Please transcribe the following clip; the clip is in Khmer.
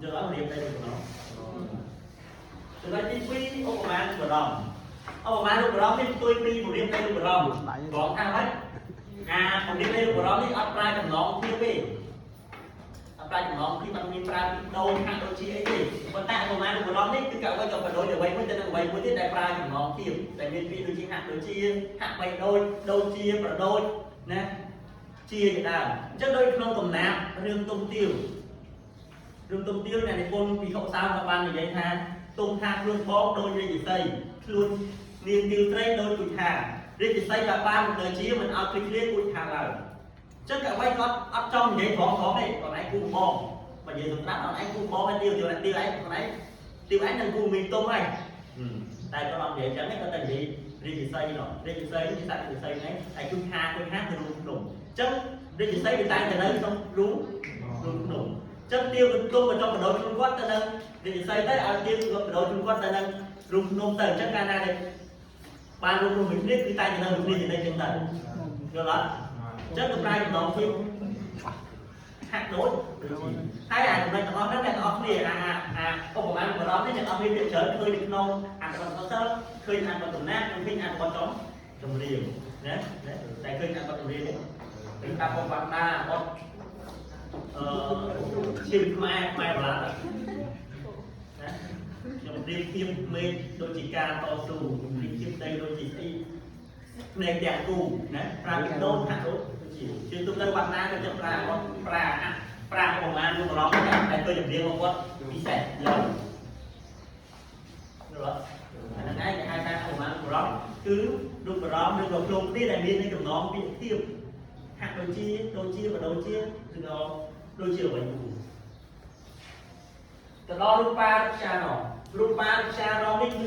យល់អត់រៀបដីរូបបរមចំណុចទី2ឧបមារូបរមឧបមារូបរមនេះផ្ទុយពីពរៀបដីរូបរមត្រង់ថាម៉េចអាពរៀបដីរូបរមនេះអត់ប្រើចំណងធៀបទេអត់ប្រើចំណងធៀបអត់មានប្រើដូចហាក់ដូចជាអីទេប៉ុន្តែឧបមារូបរមនេះគឺកវីក៏បដូចអ្វីមួយទៅនឹងអ្វីមួយទៀតដែលប្រើចំណងធៀបដែលមានពាក្យដូចជាហាក់ដូចជាហាក់បីដូចដូចជាប្រដូចណាជាជាដើមអញ្ចឹងដូចក្នុងកំណាព្យរឿងទុំទាវ រឿងទុំទាវអ្នកនិពន្ធពី60ក៏បាននិយាយថាទុំថាខ្លួនបងដូចរាជសីខ្លួននាងទាវត្រីដូចគុជថារាជសីក៏បានទៅជាមិនឲ្យភ្លេចភ្លាគុជថាឡើយអញ្ចឹងកវីគាត់អត់ចង់និយាយត្រង់ត្រង់ទេគាត់ឯងគូបងបើនិយាយសម្រាប់គាត់ឯងគូបងហើយទាវទាវទាវឯងគាត់ឯងទាវឯងនឹងគូមីទុំហើយតែគាត់អត់និយាយអញ្ចឹងទេគាត់តែនិយាយរាជសីនោះរាជសីនេះជាសត្វរាជសីហ្នឹងហើយគុជថាគុជថាគឺរូបភ្នំអញ្ចឹងរាជសីវាតែងតែនៅក្នុងរូបរូបភ្នំ ចឹងទាវកន្ទុំក៏ចង់បដូរខ្លួនគាត់ទៅនឹងរាជសីទៅឲ្យទាវក៏បដូរខ្លួនគាត់ទៅនឹងរូបភ្នំទៅអញ្ចឹងកាលណាដែលបានរួមរួមមួយគ្នាគឺតែទៅនឹងមួយគ្នាចំណេញចឹងទៅយល់អត់អញ្ចឹងទៅប្រើចំណងភាពហាក់ដូចហើយអាចំណុចទាំងអស់ហ្នឹងអ្នកទាំងអស់គ្នាអាអាឧបមាបរមនេះអ្នកទាំងអស់គ្នាភាគច្រើនឃើញនៅក្នុងអត្ថបទកុសលឃើញអត្ថបទតំណាក់និងឃើញអត្ថបទចំចម្រៀងណាណាតែឃើញអត្ថបទចម្រៀងនេះឃើញតាមបងវណ្ណាបទ អឺជីវិតខ្មែរខ្មែរបុរាណណាខ្ញុំប្រៀបធៀបមេឃដូចជាការតស៊ូប្រៀបធៀបដីដូចជាស្អីភ្នែកទាំងគូណាប្រើពីដូនហាក់ដូចជាជឿទុំទៅវត្តណាក៏ចិត្តប្រើគាត់ប្រើប្រើប្រមាណរូបរងតែទៅចម្រៀងរបស់គាត់ពិសេសយល់យល់អាហ្នឹងឯងគេហៅថាប្រមាណរូបរងគឺរូបរងឬក៏ក្រុមគ្នាដែលមាននៅចំណងពាក្យធៀបហាក់ដូចជាដូចជាបដូចជាឬក៏ដូចជាអ្វីមួយទៅដល់រូបារុក្ខាររូបារុក្ខារនេះគឺក៏